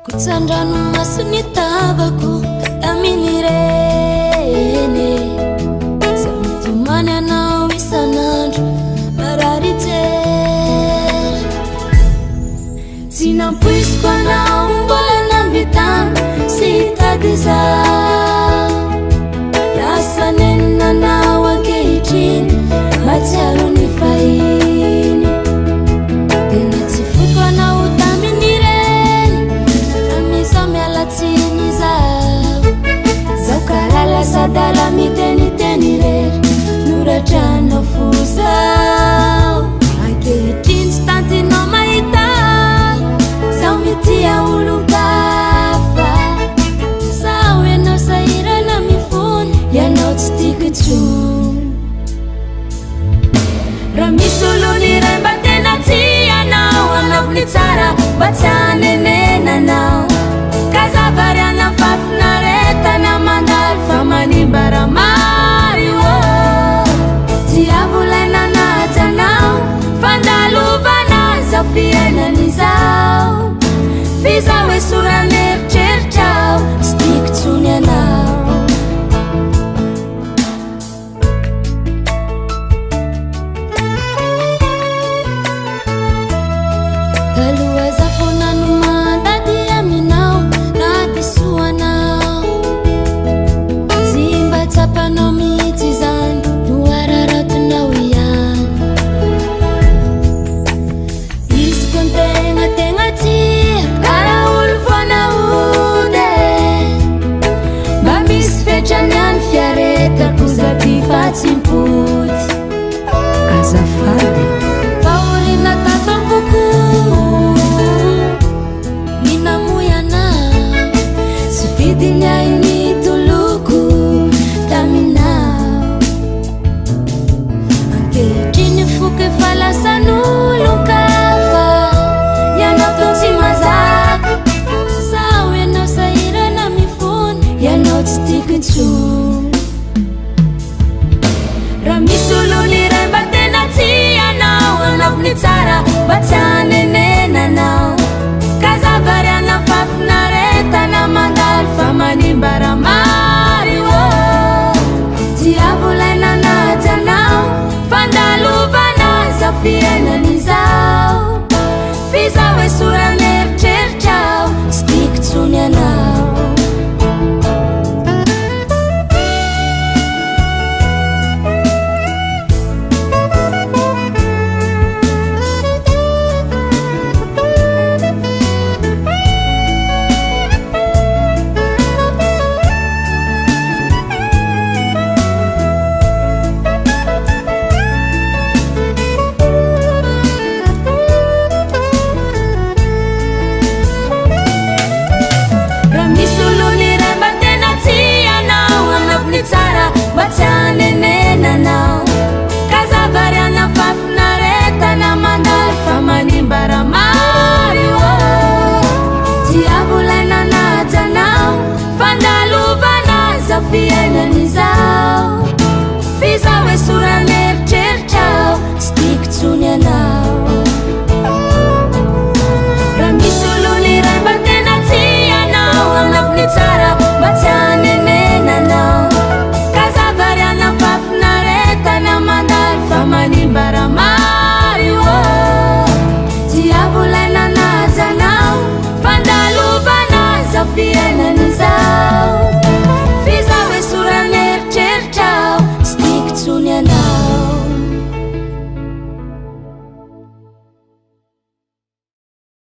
Kotsan-dranomaso ny tavako tamin'ireny. Za mitomany anao isan'andro, marary jery. Tsy nampoiziko anao mbola nambitana sy hitady izaho. Lasa nenina anao ankehitriny, mahatsiaro ny fahiny. Tena tsy foiko anao tamin'ireny, amin'izao miala tsiny izaho. Zaho karaha lasa adala miteniteny irery, noratranao fo zaho. Ankehitriny tsy tantinao mahita, zaho mitia olon-kafa. Zaho ianao sahirana mifona, ianao tsy tiako intsony. Raha misy olona iray mba tena tia anao, anaovy ny tsara mba tsy hanenenanao. Ka zavariana fahafinaretana mandalo fa manimba raha maro io. Tiavo ilay nanaja anao, fandalovana izao fiainana izao. F'izaho esoran'eritreritrao, tsy tiako intsony ianao. Taloha za foana no mandady aminao na diso anao. Tsy mba tsapanao mihitsy izany no araraotinao ihany. Izy ny tegna tegna tia karaha olo foana ody e. Mba misy fetrany ihany fiaretako za ty fa tsy mipody. Azafady. Fahoriana tato am-poko ny namoy anao. Tsy vidiny ahy ny toloko taminao. Ankehitriny foko efa lasan'olon-kafa. Ianao toa tsy mazaka. Zaho ianao sahirana mifona, ianao tsy tiako intsony. Raha misy olona iray mba tena tia anao, anaovy ny tsara mba tsy hanenenanao. Ka zavariana fahafinaretana mandalo fa manimba raha maro io. Tiavo ilay nanaja anao, fandalovana izao fiainana izao. F'izaho esoran'eritreritrao, tsy tiako intsony ianao. Raha misy olona iray mba tena tia anao, anaovy ny tsara mba tsy hanenenanao. Ka zavariana fahafinaretana mandalo fa manimba raha maro io. Tiavo ilay nanaja anao, fandalovana izao fiainana izao. F'izaho esoran'eritreritrao, tsy tiako intsony ianao.